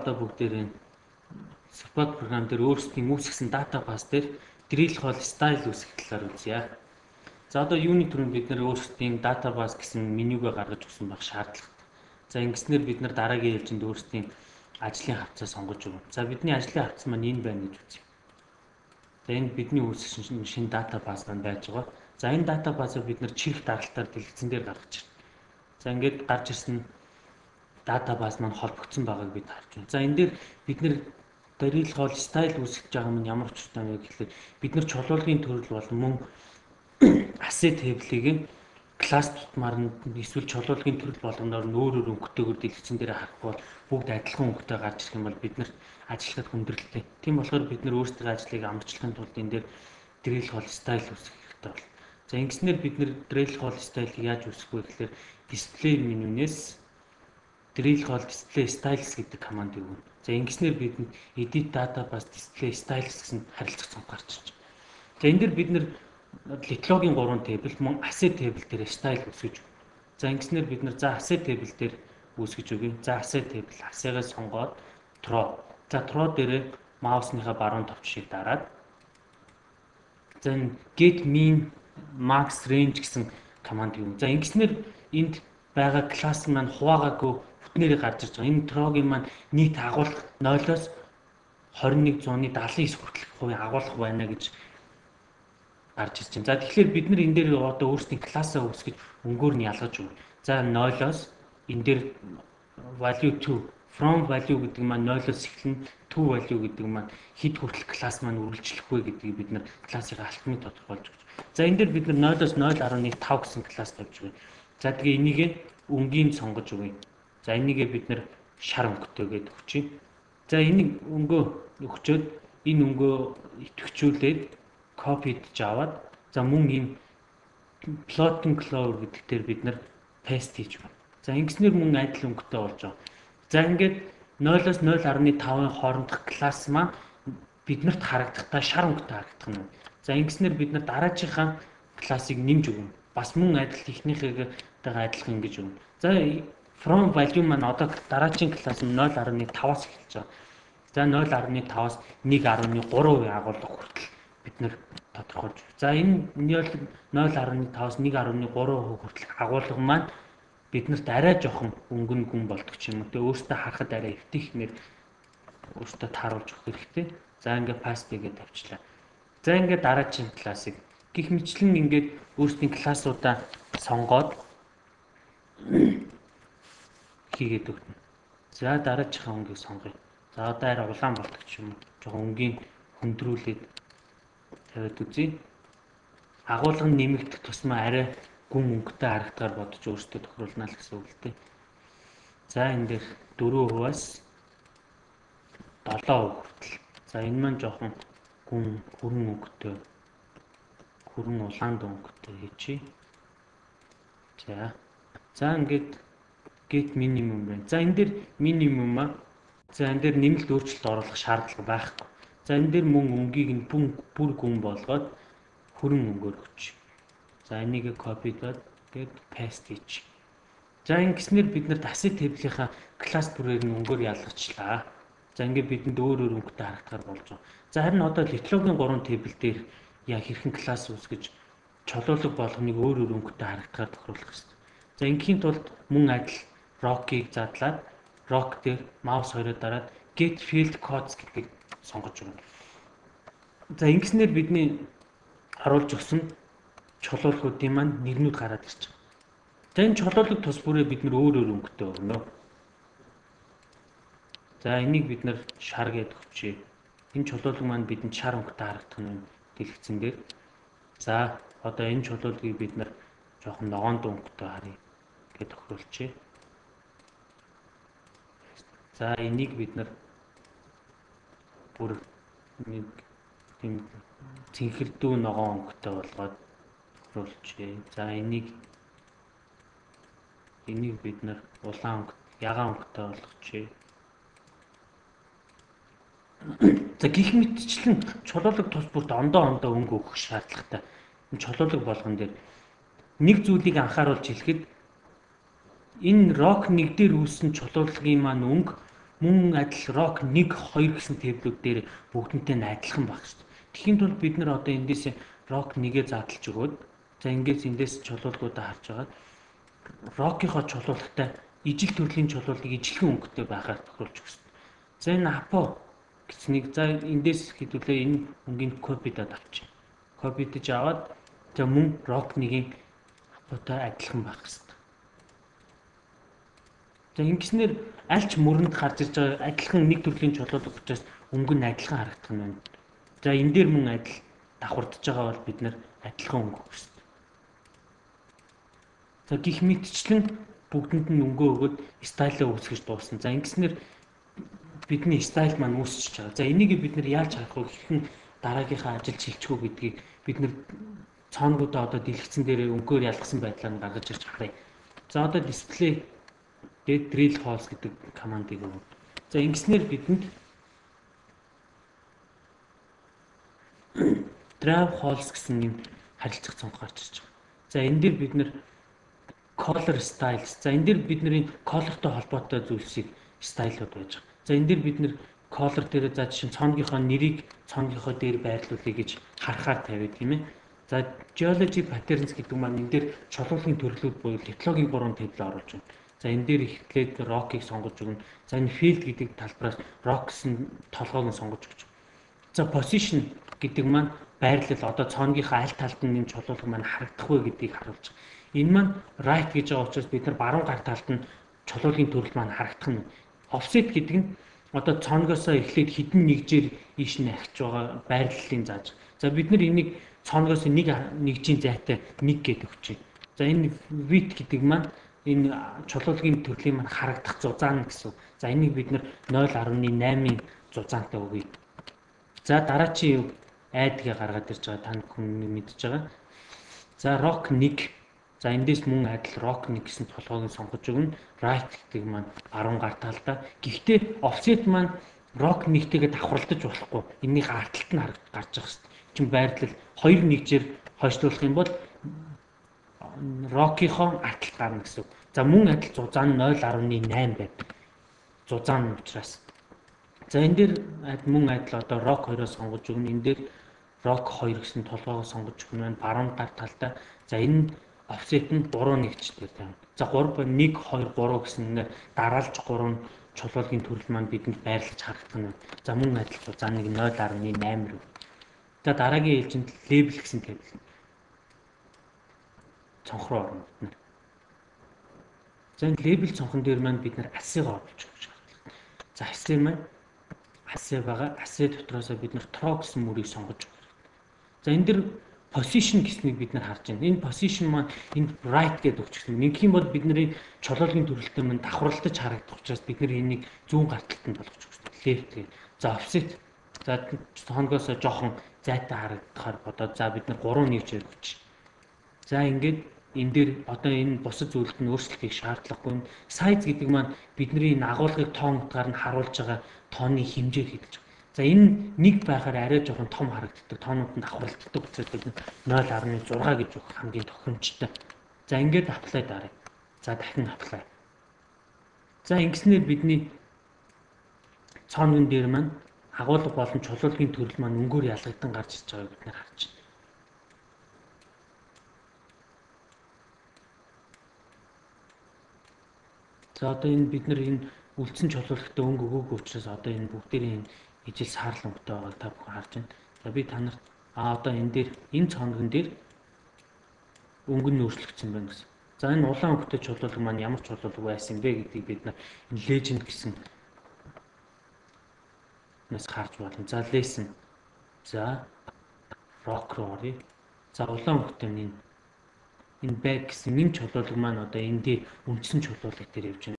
За, одоо бүгдээрээ support програм дээр өөрсдийн үүсгэсэн database дээр drill hole style үүсгэх талаар үзье. За, одоо юуны түрүүнд бид нар өөрсдийн database гэсэн менюгээ гаргаж өгсөн байх шаардлагатай. За, ингэснээр бид нар дараагийн ээлжинд өөрсдийн ажлын хавтсаа сонгож өгнө. За, бидний ажлын хавтас маань энэ байна гэж үзье. За, энэ бидний үүсгэсэн шинэ database маань байж байгаа. За, энэ database-ыг бид нар чирэх даралтаар дэлгэцэн дээр гаргаж ирнэ. За, ингээд гарч ирсэн database маань холбогдсон байгааг бид харж байна. За, энэ дээр бид нар drill hole style үүсгэж байгаа нь ямар учиртай вэ гэхлээр бид нар чулуулагын төрөл болон мөн asset table-ийг класс тутмаар нь эсвэл чулуулагын төрөл болгоноор нь өөр өөр өнгөтэйгээр дэлгэцэн дээр харахгүй бол бүгд адилхан өнгөтэй гарч ирэх юм бол бид нарт ажиллахад хүндрэлтэй. Тийм болохоор бид нар өөрсдийн ажлыг амарчлахын тулд энэ дээр drill hole style үүсгэх хэрэгтэй болно. За, ингэснээр бид нар drill hole style-ыг яаж үүсгэх вэ гэхлээр display менюнээс drill hole display styles гэдэг командыг өгнө. За, ингэснээр бидэнд edit database display styles гэсэн харилцах цонх гарч ирж байна. За, энэ дээр бид нар литологийн 3 table мөн asset table дээр style үүсгэж өгнө. За, ингэснээр бид нар, за, asset table дээр үүсгэж өгье. За, asset table asset-гаа сонгоод through. За, through дээр маусныхаа баруун товчийг дараад, за, энэ get min max range гэсэн команд юм. За, ингэснээр энд байгаа класс маань хуваагаагүй бүтнээрээ гарч ирж байгаа. Энэ through-гийн маань нийт агуулга 0-оос 2179 хүртэлх хувийн агуулга байна гэж гарч ирж байна. За, тэгэхээр бид нар энэ дээр одоо өөрсдийн классаа үүсгэж өнгөөр нь ялгаж өгнө. За, 0-оос энэ дээр value to from value гэдэг маань 0-оос эхлэн to value гэдэг маань хэд хүртэл класс маань үргэлжлэх вэ гэдгийг бид нар классыг алхмыг тодорхойлж өгч. За, энэ дээр бид нар 0-оос 0.5 гэсэн класс тавьж өгнө. За, тэгээ энийг өнгийн сонгож өгье. За, энийгээ бид нар шар өнгөтэй гээд өгчээ. За, энийг өнгөө өгчөөд, энэ өнгөө идэвхжүүлээд copy хийж аваад, за, мөн энэ floating color гэдэг дээр бид нар paste хийж байна. За, ингэснээр мөн адил өнгөтэй болж байгаа. За, ингээд 0-оос 0.5-ын хоорондох класс маань биднэрт харагдахдаа шар өнгөтэй харагдах нь. За, ингэснээр бид нар дараачихаа классыг нэмж өгнө. Бас мөн адил техниктэйгээ адилхан ингэж өгнө. За, from value маань одоо дараагийн класс нь 0.5-аас эхэлж байгаа. За, 0.5-аас 1.3% агуулга хүртэл бид нар тодорхойлж. За, энэ 0.5-аас 1.3% хүртэл агуулга маань биднэрт арай жоохон өнгөн гүн болдог ч юм уу. Тэгээ өөртөө харахад арай эвтэйхнээр өөртөө тааруулж өгөх хэрэгтэй. За, ингээд paste хийгээд тавьчлаа. За, ингээд дараагийн классыг гих мэтлэн ингээд өөрсдийн классуудаа сонгоод хийгээд өгнө. За, дараачихаа өнгийг сонгоё. За, одоо арай улаан болдог ч юм уу. Жоохон өнгийн хөндрүүлээд тавиад үзье. Агуулга нь нэмэгдэх тусмаа арай гүн өнгөтэй харагдахаар бодож өөртөө тохируулна л гэсэн үг л дээ. За, энэ дээр 4%-аас 7% хүртэл. За, энэ маань жоохон гүн хүрэн өнгөтэй, хүрэн улаан өнгөтэй хийчихье. За. За, ингээд get minimum байна. За, энэ дээр minimum а, за, энэ дээр нэмэлт өөрчлөлт оруулах шаардлага байхгүй. За, энэ дээр мөн өнгийг нь бүр гүн болгоод хүрэн өнгөөр өгч. За, энийг copy-доод гээд paste хийчих. За, ингэснээр бид нар asset table-ийнхаа класс бүрээр нь өнгөөр ялгачлаа. За, ингээд бидэнд өөр өөр өнгөтэй харагдахаар болж байгаа. За, харин одоо литологийн 3 table дээр яг хэрхэн класс үүсгэж чулуулаг болгоныг өөр өөр өнгөтэй харагдахаар тохируулах хэрэгтэй. За, ингээхийн тулд мөн адил rock-ыг задлаад rock дээр маус хоёроо дараад get field codes гэдгийг сонгож өгнө. За, ингэснээр бидний оруулж өгсөн чулуулагуудын маань нэрнүүд гараад ирж байгаа. За, энэ чулуулаг тус бүрээ бид нар өөр өөр өнгөтэй өгнө. За, энийг бид нар шар гээд өгчээ. Энэ чулуулаг маань бидэнд шар өнгөтэй харагдах нь дэлгэцэн дээр. За, одоо энэ чулуулагыг бид нар жоохон ногоон өнгөтэй харъя гэж тохируулчихъя. За, энийг бид нар бүр нэг тийм цэнхэрдүү ногоон өнгөтэй болгоод тохируулчихъя. За, энийг бид нар улаан өнгө, ягаан өнгөтэй болгочихъя. За, гих мэтчлэн чулуулаг тус бүрт ондоо ондоо өнгө өгөх шаардлагатай. Энэ чулуулаг болгон дээр нэг зүйлийг анхааруулж хэлэхэд энэ rock нэг дээр үүссэн чулуулагын маань өнгө Мөн адил rock 1 2 гэсэн table үүд дээр бүгдэнтэй нь адилхан байх хэрэгтэй. Тэгэхийн тулд бид нар одоо эндээс rock 1-ээ задлж өгөөд, за ингээс эндээс чулуулгуудаа харж байгаад rock-ийнхоо чулуулагтай ижил төрлийн чулуулыг ижилхэн өнгөтэй байхаар тохируулж өгсөн. За энэ apo гэснийг за эндээс хэдүүлээ энэ өнгийн copy-дад авчих. Copy-дэж аваад за мөн rock 1-ийн apo-той адилхан байх хэрэгтэй. За ингэснээр аль ч мөрөнд гарч ирж байгаа адилхан нэг төрлийн чулуулга учраас өнгө нь адилхан харагдах нь байна. За энэ дээр мөн адил давхардж байгаа бол бид нэр адилхан өнгө өгөх хэрэгтэй. За гих мэтчлэн бүгдэнд нь өнгөө өгөөд style аа үүсгэж дуусна. За ингэснээр бидний style маань үүсчихэж байгаа. За энийг бид нэр яаж харах вэ? Хэрхэн дараагийнхаа ажил шилжих үү гэдгийг бид нэр цооногуудаа одоо дэлгэцэн дээр өнгөөр ялгасан байдлаар нь гаргаж ирж харъя. За одоо display гээд drill holes гэдэг командыг өгнө. За ингэснээр бидэнд draw holes гэсэн юм харилцах цонх гарч ирж байгаа. За энэ дээр бид нэр color styles. За энэ дээр бидний color-той холбоотой зүйлсийг style-ууд байж байгаа. За энэ дээр бид нэр color дээр за жишээ нь цооногийнхоо нэрийг цооногийнхоо дээр байрлуулъя гэж харахаар тавиа, тийм ээ. За geology patterns гэдэг маань энэ дээр чулуулагын төрлүүд буюу литологийн 3 table оруулж байна. За энэ дээр эхлээд rock-ыг сонгож өгнө. За энэ field гэдэг талбараас rock гэсэн толгойг нь сонгож өгч. За position гэдэг маань байрлал, одоо цооногийнхоо аль талд нь энэ чулуулга маань харагдах вэ гэдгийг харуулж байгаа. Энэ маань right гэж байгаа учраас бид нар баруун гар талд нь чулуулагын төрөл маань харагдах нь. Offset гэдэг нь одоо цооногоосоо эхлээд хэдэн нэгжээр ийш нь ахиж байгаа байрлалын зааж. За бид нар энийг цооногоос нэг нэгжийн зайтай 1 гэдэг өгч. За энэ width гэдэг маань энэ чулуулагын төрлийн маань харагдах зузаан гэсэн. За энийг бид нар 0.8-ийн зузаантай өгье. За дараачийн юу add-гээ гаргаад ирж байгаа, та бүхэн мэдж байгаа. За rock 1. За эндээс мөн адил rock 1 гэсэн толгойг нь сонгож өгнө. Right гэдэг маань баруун гар талдаа. Гэхдээ offset маань rock 1-тэйгээ давхарлаж болохгүй. Энийх ард талд нь гарч явах хэрэгтэй. Чин байрлал 2 нэгжээр хойшлуулах юм бол rock-ийнхоо ард талд гарна гэсэн үг. За мөн адил зузаан нь 0.8 байдаг. Зузаан нь учраас. За энэ дээр мөн адил одоо rock 2-оо сонгож өгнө. Энэ дээр rock 2 гэсэн толгоогоо сонгож өгнө байна. Баруун гар талдаа. За энэ offset нь 3 нэгжтэй тавина. За 3 1 2 3 гэсэн нэр дараалж 3 чулуулагын төрөл маань бидэнд байрлаж харагдах нь. За мөн адил зузааныг 0.8 рүү. За дараагийн ээлжинд label гэсэн table цонх руу орно бид нар. За энэ label цонхон дээр маань бид нар assay-г оруулж өгч шаардлагатай. За assay маань assay байгаа. Assay дотроосоо бид нар tro гэсэн мөрийг сонгож өгөх хэрэгтэй. За энэ дэр position гэснийг бид нар харж байна. Энэ position маань энд right гэдэг өгчихсэн. Ингэх юм бол бидний чулуулагын төрөлтэй маань давхарлаж харагдах учраас бид нар энийг зүүн гар талд нь болгож өгч байна. Left гэдэг. За offset. За цооногоос жоохон зайтай харагдахаар бодоод за бид нар 3 нэгж өгч. За ингээд энэ дээр одоо энэ бусад зүйлд нь өөрчлөлтийг шаардлагагүй. Size гэдэг маань бидний энэ агуулгыг тоон утгаар нь харуулж байгаа тооны хэмжээг хэлж байгаа. За энэ нэг байхаар арай жоохон том харагддаг. Тоонууд нь давхарлагддаг учраас бид 0.6 гэж өгөх хамгийн тохиромжтой. За ингээд apply даръя. За дахин apply. За ингэснээр бидний цооногн дээр маань агуулга болон чулуулагын төрөл маань өнгөөр ялгагдан гарч ирж байгааг бид нар харж байна. За одоо энэ бид нар энэ үлдсэн чулуулагтай өнгө өгөөгүй учраас одоо энэ бүгдээрийн ижил саарл өнгөтэй байгааг та бүхэн харж байна. За би та нарт одоо энэ дээр энэ цооногон дээр өнгө нь өөрчлөгдсөн байна гэсэн. За энэ улаан өнгөтэй чулуулга маань ямар чулуулга байсан бэ гэдгийг бид нар энэ legend гэсэн нас харж байна. За lesson. За rock руу оръё. За улаан өнгөтэй нь энэ bag гэсэн энэ чулуулга маань одоо энэ дээр үндсэн чулуулга дээр явж байна.